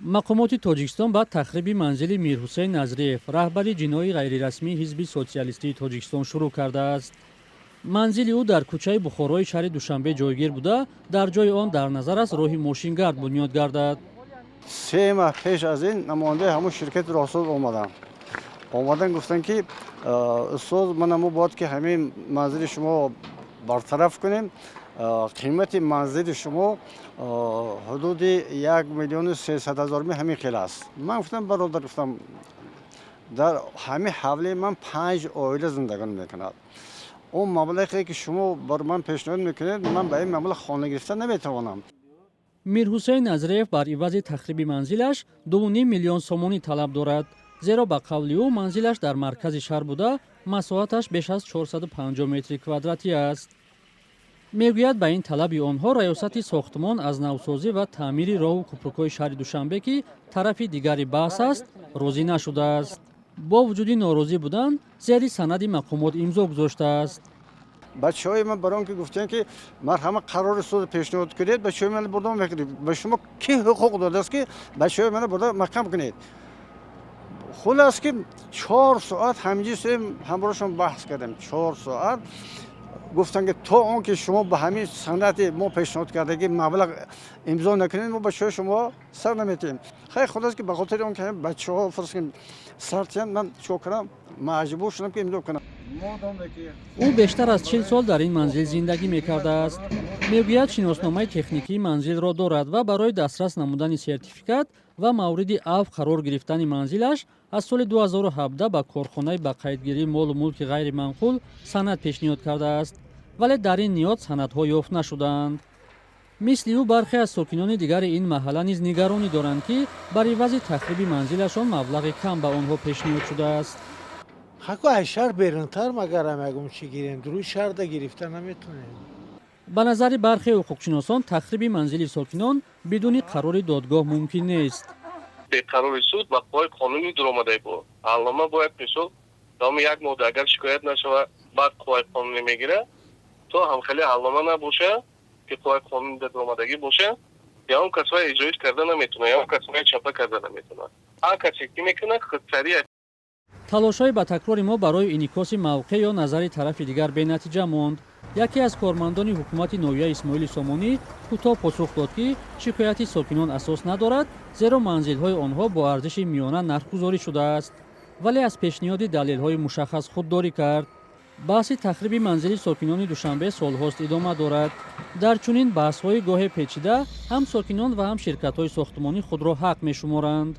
Мақомоти Тоҷикистон ба тахриби манзили Мирҳусейн Назриев, раҳбари ҷиноҳи ғайрирасмии Ҳизби социалистии Тоҷикистон, шурӯъ кардааст. Манзили ӯ дар кӯчаи Бухорои шаҳри Душанбе ҷойгир буда, дар ҷои он дар назар аст, роҳи мошингард бунёд гардад. 3 моҳ пеш аз ин намояндаи ҳамун ширкати роҳсоз омадам. Омадан, гуфтанд, ки устод, мана мо бояд ки ҳамин манзили шумо бартараф кунем. Қимати манзили шумо ҳудуди 1 300 000 ҳамин хел аст. Ман гуфтам: бародар, гуфтам, дар ҳамин ҳавлии ман панҷ оила зиндагонӣ мекунад. Он маблағе ки шумо бар ман пешниҳод мекунед, ман ба ин маблағ хона гирифта наметавонам. Мирҳусейн Назриев бар ивази тахриби манзилаш 2,5 миллион сомонӣ талаб дорад, зеро ба қавли ӯ, манзилаш дар маркази шаҳр буда, масоҳаташ беш аз 450 метри квадратӣ аст. Мегӯяд, ба ин талаби онҳо Раёсати сохтмон аз навсозӣ ва таъмири роҳу кӯпрукҳои шаҳри Душанбе, ки тарафи дигари баҳс аст, розӣ нашудааст. Бо вуҷуди норозӣ будан, зери санади мақомот имзо гузоштааст. Бачаҳои ман барон ки гуфтем, ки марҳама, қарори суд пешниҳод кунед, бачаҳои ман бурда мекунед. Ба шумо кӣ ҳуқуқ додааст, ки бачаҳои мана бурда маҳкам кунед? Хулас ки 4 соат ҳамҷи ҳамроҳшон баҳс кардем. 4 соат гуфтанд, ки то он ки шумо ба ҳамин санади мо пешниҳод кардагӣ маблағ имзо накунед, мо бачаҳои шумо сар наметиҳем. Хай, хулас ки ба хотири он ки бачаҳо фарз сар тиҳанд, ман чикор кунам, маҷбур шудам, ки имзо кунам. Ӯ бештар аз 40 сол дар ин манзил зиндагӣ мекардааст. Мегӯяд, шиносномаи техникии манзилро дорад ва барои дастрас намудани сертификат ва мавриди авф қарор гирифтани манзилаш аз соли 2017 ба корхонаи ба қайдгирии молу мулки ғайриманқул санад пешниҳод кардааст, вале дар ин ниҳод санадҳо ёфт нашудаанд. Мисли ӯ бархе аз сокинони дигари ин маҳалла низ нигаронӣ доранд, ки бар ивази тахриби манзилашон маблағи кам ба онҳо пешниҳод шудааст. Хаку аз шаҳр берунтар магарам ягон чӣ гирем, дуруи шаҳрда гирифта наметонем. Ба назари бархе ҳуқуқшиносон, тахриби манзили сокинон бидуни қарори додгоҳ мумкин нест. Беқарори суд ба қувваи қонунӣ дуромадай бо ҳалнома бояд мисол давоми як моҳ агар шикоят нашава, баъд қувваи қонунӣ мегирад. То ҳамхели ҳалнома набоша, ки қувваи қонунӣ дуромадагӣ боша, ягон кас вай иҷроиш карда наметавонад, ягон кас вай чапа карда наметавонад. Ҳар касе ки мекунад, худсария. Талошҳои ба такрори мо барои инъикоси мавқеъ ё назари тарафи дигар бенатиҷа монд. Яке аз кормандони ҳукумати ноҳияи Исмоили Сомонӣ кӯтоҳ посух дод, ки шикояти сокинон асос надорад, зеро манзилҳои онҳо бо арзиши миёна нархгузорӣ шудааст, вале аз пешниҳоди далелҳои мушаххас худдорӣ кард. Баҳси тахриби манзили сокинони Душанбе солҳост идома дорад. Дар чунин баҳсҳои гоҳе печида ҳам сокинон ва ҳам ширкатҳои сохтмонӣ худро ҳақ мешуморанд.